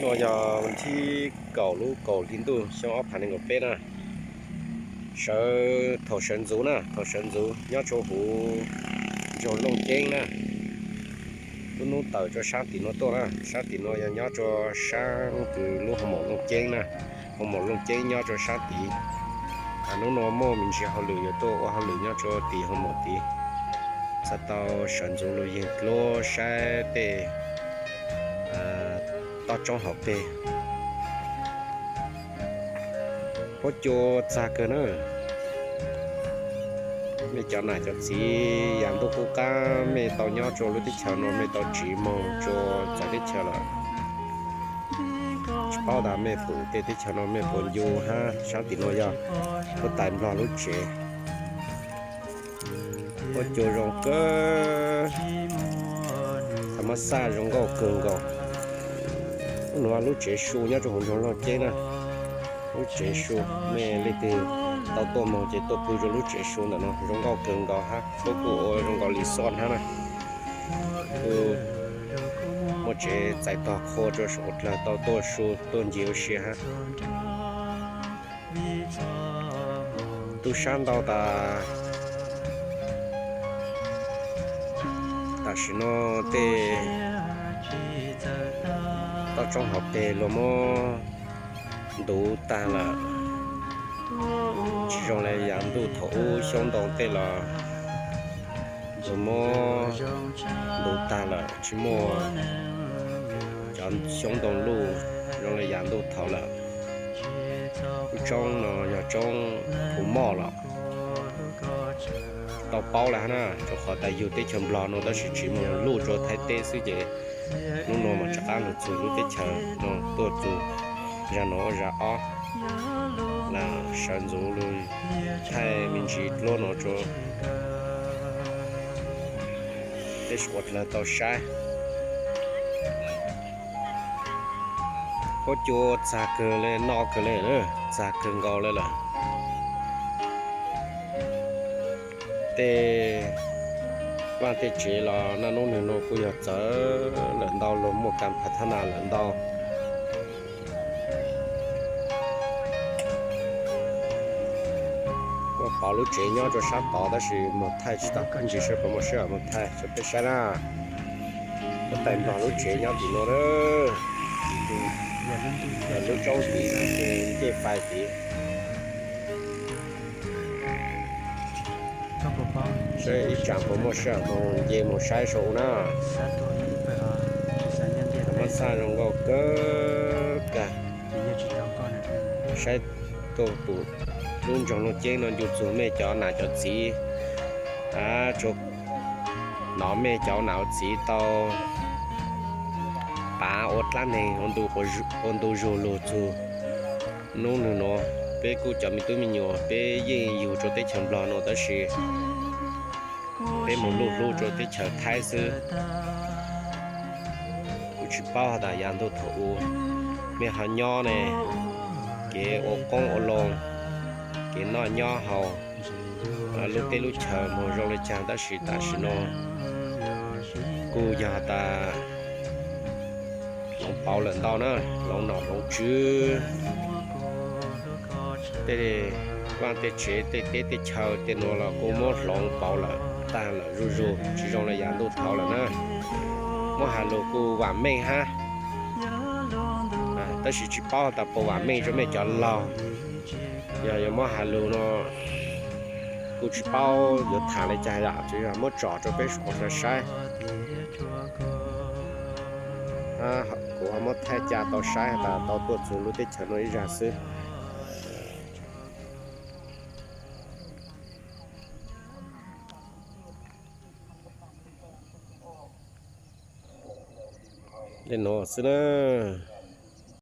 Yog thib kaum lub kaum hli ntuj xyoo ob phav nees nkaum peb na. Sawv, thaum sawv ntxuv na, thaum sawv ntxuv nyob rua huv nroog Looj Ceeb na. Lub hnub tawm rua saab tim nuav tuaj na, saab tim nuav yog nyob rua saab kws lub hoo maum Looj Ceeb na. Hoo maum Looj Ceeb nyob rua saab tid. Hnub nuav muaj me ntsis hauj lwm yuav tuaj ua hauj lwm nyob rua tim hoo maum tid. Txhaj tau sawv ntxuv lug yeeg dluab saib tej toj roob hauv peg. Huab cua txag kawg na. Mej cov nam cov txiv yav ntuj qub qab mej tau nyob rua lub teb chaws nuav mej tau tsiv moog rua txawv teb chaws lawm. Tsis paub tas mej pum tej teb chaws nuav mej puas ncu hab, saab tim nuav yog huab tais Nplog lub tsev. Huab cua zoo kawg, thav mab xaj zoo nkauj kawg nkaus. Lub nuav lub tsev su nyob rua huv nroog Looj Ceeb na. Lub tsev su, mej leej twg tau tuaj moog ces tuaj pw rua lub tsev su ntawm nuav zoo nkauj kawg nkaus hab, puab kuj ua zoo nkaus li xoj hnab na. Kuj muaj tsev txais tog qhua rua saum dlawg tau tuaj su tuaj ncig ua si hab. Tub sab ntau tas tam sim no tej toj roob hauv peg luag muab ntuv tag lawm. Tsis zoo le yav ntuj thaum ub xyoob ntoo tej los luag muab ntuv tag lawm, tsis muaj cov xyoob ntoo luj zoo le yav ntuj thaud lawm. Lub roob no yog roob Phu Moj los tau paub lawm hab na, rau qhov tas yug teb chaws Nplog no tab sis tsis moog luj rua Thaib teb xwb ces hnub no mas rov qab lug txug lub teb chaws no tuaj txug zag no zag ob, lam sawv ntxuv lug thaij me ntsis dluab no rua peb suav dlawg tau saib. Huab cua txag kawg le, noj kawg le, txag kawg nkaus le lawm. Tej vaaj tej tsev los naj nub nwg nuav kuj yog txawv lawm ntau, luag muaj kas phas thab nas lawm ntau. Muaj pauv lub tsev nyob rua sab tod tab sis moog thaij tsis tau, kag ntsis saib puas muaj sij hawm moog thaij rua peb saib na. Huab tais Nplog lub tsev nyob tim nuav lawm. Lub roob tid, ncej fais tid. Saib ib tsam puas muaj sij hawm moog nce moog saib sau na. Thav mab xaj zoo nkauj kawg kag. Saib tuaj pum lub nroog Looj Ceeb no ncu txug mej cov nam cov txiv, rua nov mej cov nam txiv tau pav ua dlaab neeg ua ntu zug lug txug nub nwg nuav. Peb kuj cov me tub me nyuam peb yeej yug rua teb chaws Nplog no tab sis peb moog luj hlub rua teb chaws Thaib xwb. Kuj tsis paub has tas yav ntuj thaum u mej ho nyob ne, kev ua qoob ua loo, kev noj nyob haus, lub teb lub chaws moog zoo le caag tab sis tam sim no kuj yog has tas hloov pauv lawm ntau na, hloov nom hloov tswv. Tej vaaj tej tsev tej teb tej chaw tej nuav los kuj muab hloov pauv lawm, taag lawm zuj zug, tsis zoo le yav ntuj thaud lawm na. Muab has lug kuj vaam meej hab, tab sis tsis paub tas puas vaam meej rua mej cov laug. Yog yuav muab has lug no kuj tsis paub yuav tham le caag yom, tsuas yog muab tsom rua peb suav dlawg saib. Kuv ho muab thaij ca tau saib has tas tau tuaj txug lub teb chaws no ib zag xwb. Le nuav xwb na.